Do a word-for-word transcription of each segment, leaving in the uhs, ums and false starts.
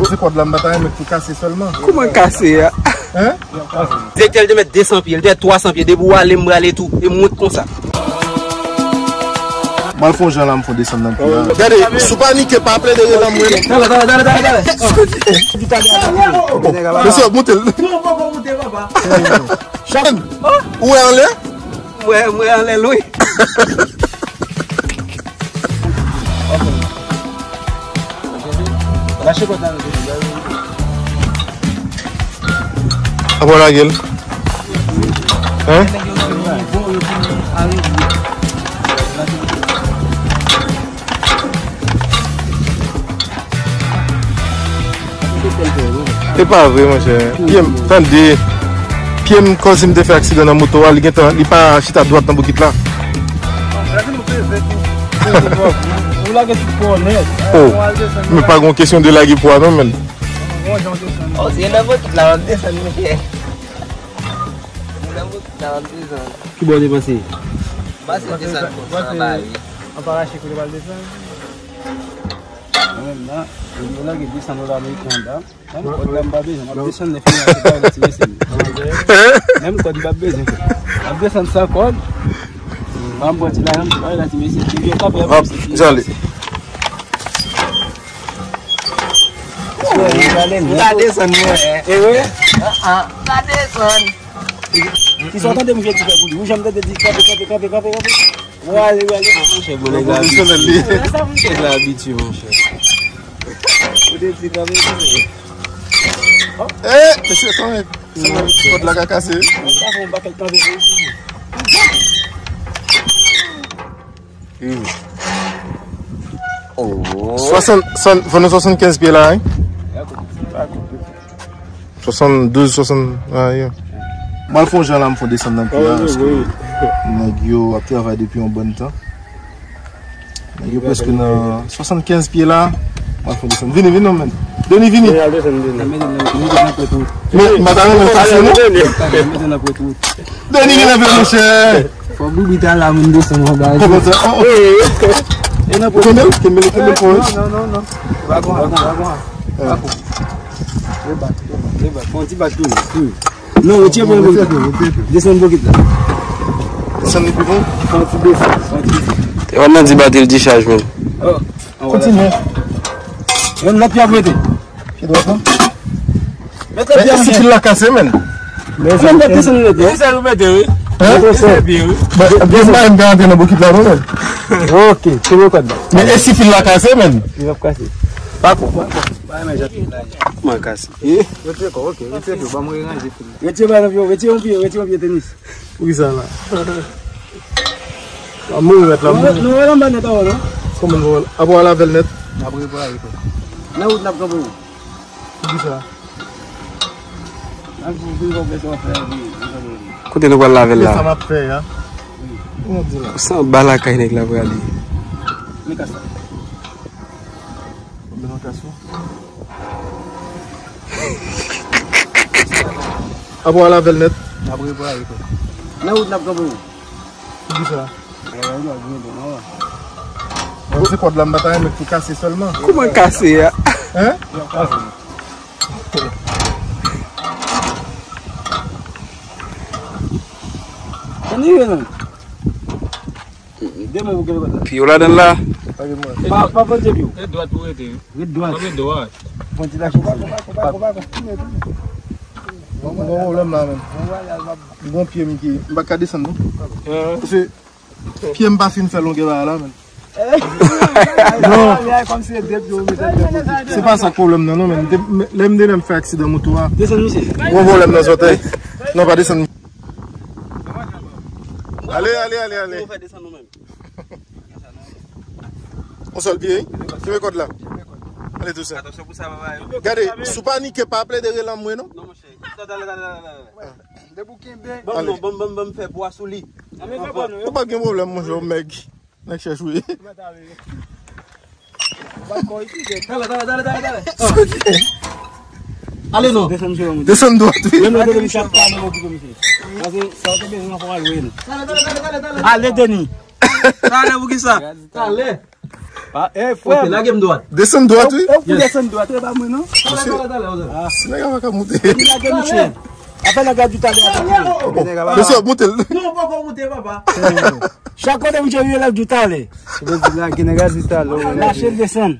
Se kòd la, m pa ta renmen pou kase sèlman. Kòman kase a? Hein? Direktè, l te mèt de san pye, l te mèt twa san pye, depi w ale, m prale tou, e m wont konsa. M al fè yon jan la, m fè desann nan pi a. Gade, si w panike, pa plede rele m, wi. Talè, talè, talè, talè, talè. Mesye, moute l. Non, poko moute, papa. Ou wè anlè? Mwen, mwen anlè lwen. Lache kòd la. Apa w lage l? Hein? E pa vre, monchè. Pye m, tande. Pye m, kòm si m te fè aksidan nan moto a, li gentan, li pa chita dwat nan bokit la. Ou lage tout pwa w nèt. Oh, men pa gon kesyon de lage pwa non, men. Oh, se nan bokit la, w ap desann, monchè. Se nan bokit la, w ap desann. Ki bò w te pase? Pase desann konsa anba, wi. Anba rache kote w al desann. Mwen menm nan, yo lage desann dola ameriken anba. Menm kòd la m pa bezwen, m ap desann lè fini ak bagay la ti mesye. Menm kòd m pa bezwen. M ap desann san kòd. M ap pran ti lajan m ti bagay la ti mesye. Depi yo kanpe ap jale. M pa desann mwen. E wi? M pa desann. Kisa w tande mouche di fè pou li? Ou janm tande di kanpe, kanpe, kanpe, kanpe, kanpe? Wale, wale. Monchè, bon, nèg la abitye. Nèg la abitye, monchè. Ou te di kanpe, kanpe. Eh, mesye, kanmenm. Kòd la ka kase. Sa fè yon pakèt kanpe pou li. Swasant, swasant, fò nou swasannkenz pye la, wi. Swasanndouz, swasant, ah, yeah. M al fè yon jan la, m fè desann nan pi a, paske nèg yo ap travay depi yon bòn tan. Nèg yo prèske nan swasannkenz pye la. M al fè desann. Vini, vini non, men. Deni, vini. Men, m pa ta renmen kase, non? Deni, vini anpil, monchè. Fò Bibi ta la, moun desann yon bagay. Kòman sa? Oh, oh. E nan pwemye. Kenbe l, kenbe l, kenbe l, non, non, non, non. Pa konn, pa konn, pa konn. Pa konn. Rebak, rebak, rebak. Fè yon ti bak tou. Non, retire pwemye bokit. Desann bokit la. Desann li pi fon. Fè yon ti desann, fè yon ti desann. E w ap nan di batri l dichaj, men. Oh. Kontinye. Yon lòt pye ap mete. Pye dwat la. Met lòt pye ap mete. Men si fil la kase, men. Men sa met desann lòt la. Se sa nou mete, wi. Hein? Se pye, wi. Ba, ba, m pa renmen antre nan bokit la, non, men. Ok, kenbe kòd la. Men e si fil la kase, men. Li p ap kase. Pa ko. Pa ko. Pa renmen jan fil la. Kòman kase? Retire kò, ok, retire kò, ban mwen ranje fil la. Retire ba nan pye, retire yon pye, retire yon pye tenis. Poukisa la? A mouri mèt la, mouri. Nou wè l anba nèt avan, non? Kòman nou wè l? Apre w lave l nèt? N ap repare, frè. Nan wout n ap kanpe, wi. Poukisa? N ap vin konpè sa w fè, wi. Kote nou pral lave l la? Sa m ap fè a. Wi. Ou san ba lakay nèg la prale. Men kas la. Mwen nan kas ou. Apre w lave l nèt. N ap repare, frè. Nan wout n ap kanpe, wi. Poukisa? Bon, se kòd la, m pa ta renmen pou kase sèlman. Kòman kase a? Hein? Ann rive non. De men pou kenbe kòd la. Pye w ladan l la? Pa, pa pran pye w. Ret dwat pou rete, wi. Ret dwat. Ret dwat. Pran ti lach. Pa, pa, pa, pa. M gon pwoblèm la, menm. M gon pye m ki, m pa ka desann, non. Paske pye m pa fin fè longè bagay la, menm. Non. Se pa sa k pwoblèm nan, non, menm. Lè m te, lè m fè aksidan moto a. Desann, mesye. Gon pwoblèm nan zòtèy. Non, pa desann. Ale, ale, ale, ale. Yon sèl pye, wi. Kenbe kòd la. Ale tou sèl. Gade, si w panike, pa plede rele anmwe, non. Ban m non, ban m, ban m, ban m fè bwa sou li. Ou pa gen pwoblèm, monchè, w mèg. Nèg chèch, wi. Talè, talè, talè, talè, talè. Ale non. Desann dwat, wi. Ale, Denis. Talè, poukisa? Talè. Pa, eh, frè. Ok, lage m dwat. Desann dwat, wi. E ou pou desann dwat, e pa mwen, non? Talè, talè, talè, talè. Si nèg la pa ka moute. Epi lage misye. Apre lè gad di talè, apre. Mesye, moute l. Non, ou poko moute, papa. Chak kote misye rive, l ap di talè. Lage nèg la di talè. Lache l desann.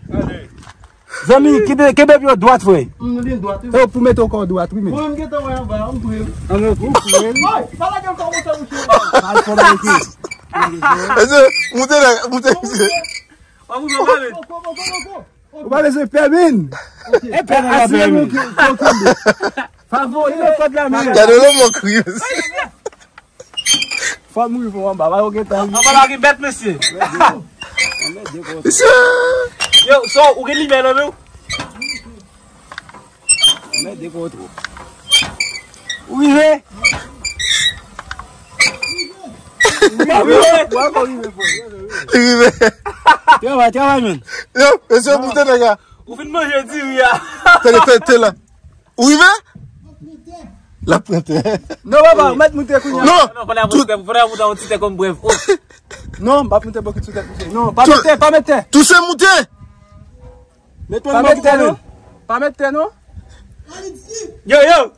Zanmi, kenbe, kenbe pye w dwat, frè. M li dwat, wi. E ou pou mete w kò dwat, wi, men. Mwen, m gentan wè anba, m pre. Anba, ou pre. Woy, pa lage m kò, mouche. Al fò mete. Mesye, moute la, moute, mesye. Ou pa bezwen pè, men. E pè, asire nou ki, ki okipe. Favori, men kòd la, men. Gade lòt mò kriye, mesye. Fò m rive anba, pa yo gen tan. Anba la gen bèt, mesye. Mesye. Yo, so, ou gen limyè nan men w? Mèt de kontwòl. Ou rive? Ou rive? Ou rive, frè. Li rive. Travay, travay, men. Yo, mesye, moute nèg la. Ou fin manje diri a. Tele, tele, tele la. Ou rive? L ap pran tè. Non, papa, ou mèt moute kounye a. Non. Non, fòlè moute, fòlè moute yon ti tè kòm brèv. Oh. Non, m p ap moute bòkit sou tèt misye. Non, pa mete, pa mete. Touse moute. Pa mete tè, non. Pa mete tè, non. Yo, yo.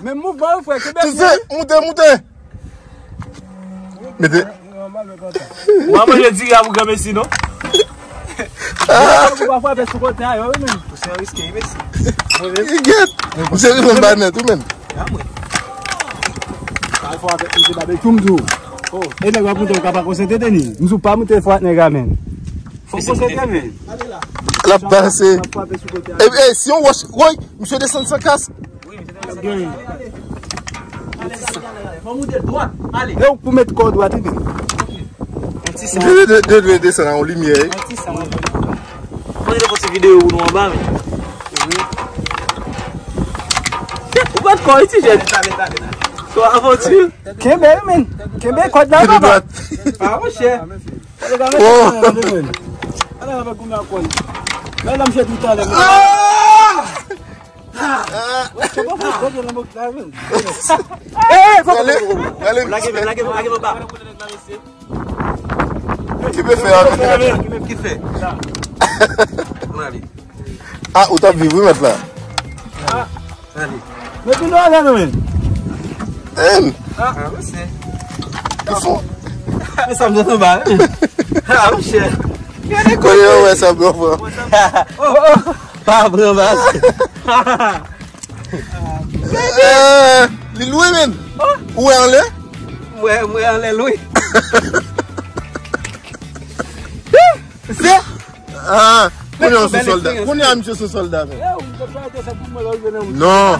Men mouvman yo, frè, kenbe. Touse, moute, moute. Mete. Ou pa manje diri a pou granmesi, non? Ou pa frape sou kote a, yo, wi, men. Ou se yon riske, wi, mesi. Li gèt. Misye rive anba nèt, wi, men. Al fò avèk misye babekyou, m di w. Oh, e nèg la moute, ou ka pa konsantre, Denis. M di w pa moute fò ak nèg la, men. Fò konsantre, men. L ap balanse. L ap frape sou kote a. E, e, si yon wòch, woy, misye desann san kas. Fò moute dwat, ale. E ou pou met kò dwat, wi, men. De, de, de, de, desann a yon limyè, wi. Mwen te fè ti videyo pou nou anba, men. Ou bat kò iti, jèn. So avanti. Kenbe, men. Kenbe kòd la, papa. Ah, monchè. Oh. Ala la, goumen ak kòd. Men la, m jete talè. Ah! Eh, eh, fò gale, gale. Lage men, lage men, lage men ba. Ki pe fè a? Ki pe fè? Mwen ale. Ah, ou t ap viv, wi, mèt la. Ah, ale. Men vin nou ale, nou, men. Men. Ah, mwen se. Ki fon? Men sa m sot anba, wi. Ah, monchè. Gade kote yo wè sa, bro, bro. Oh, oh. Pa pran baz. Eh, li lwe, men. Ou wè anlè? Mwen, mwen anlè lwe. Se. Ah, kounye a se sòlda. Kounye a misye se sòlda, men. Non.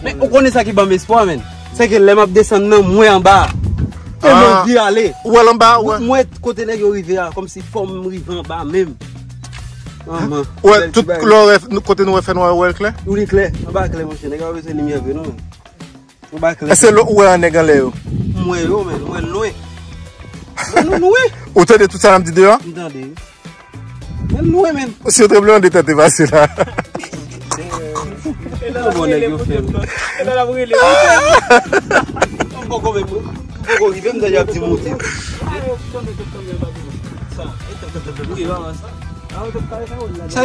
Men ou konnen sa ki ban m espwa, men. Se ke lè m ap desann nan, mwen anba. E mwen vire ale. Ou wè l anba, ou wè? Mwen kote nèg yo rive a, kòmsi fò m rive anba menm. Manman. Ou wè, tout lè w wè, kote nou wè fènwa, ou wè l klè? Wi, li klè. Anba klè, monchè. Nèg yo pa bezwen limyè vre, non. Anba klè. Èske ou wè yon nèg anlè yo? M wè yo, men. M wè lwen. M wè nou lwen. Ou tande tout sa n ap di deyò? M tande. Men lwen, men. Si yo tranblemanntè te pase la. E nan bon nèg yo fè m. E nan ap rele. M poko menm, m poko rive, m tande y ap di moute. Sa